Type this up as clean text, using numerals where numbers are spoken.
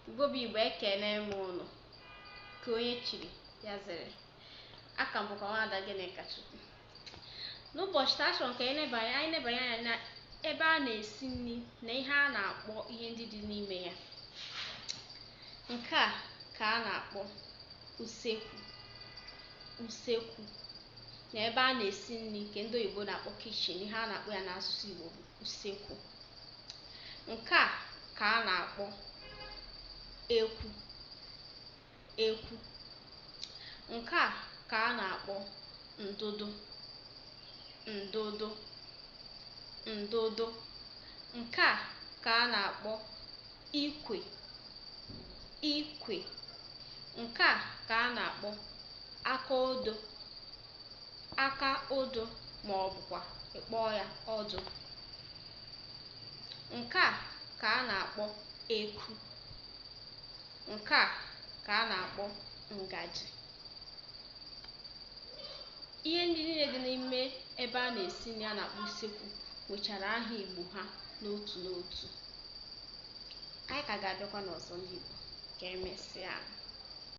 Igbo bụ Igbo, ekene m ụnụ. Ka onye chiri ya zere. Aka m bụkwa nwaada Gịnịkachukwu. N'ụbọchị taa, achọrọ m ka anyị nebanye anya na ebe a na-esi nri na ihe a na-akpọ ihe ndị dị n'ime ya. Nke a ka a na-akpọ usekwu. Usekwu na ebe a na-esi nri nke ndị oyibo na-akpọ kitchen, ihe a na-akpọ ya n'asụsụ Igbo bụ usekwu. Nke a ka a na-akpọ ekwu. Ekwu. Nke a ka a na-akpọ ndụdụ. Ndụdụ. Ndụdụ. Nke a ka a na-akpọ ikwe. Ikwe. Nke a ka a na-akpọ aka odo. Aka odo, ma ọ bụkwa ịkpọọ ya ọdụ. Nke a ka a na-akpọ eku. Nke a ka a na-akpọ ngaji. Ihe ndị niile dị n'ime ebe a na-esi nri a na-akpọ usekwu nwechara aha Igbo ha n'otu n'otu. Anyị ka ga-abịakwa n'ọzọ, ndị Igbo. Ka emesịa.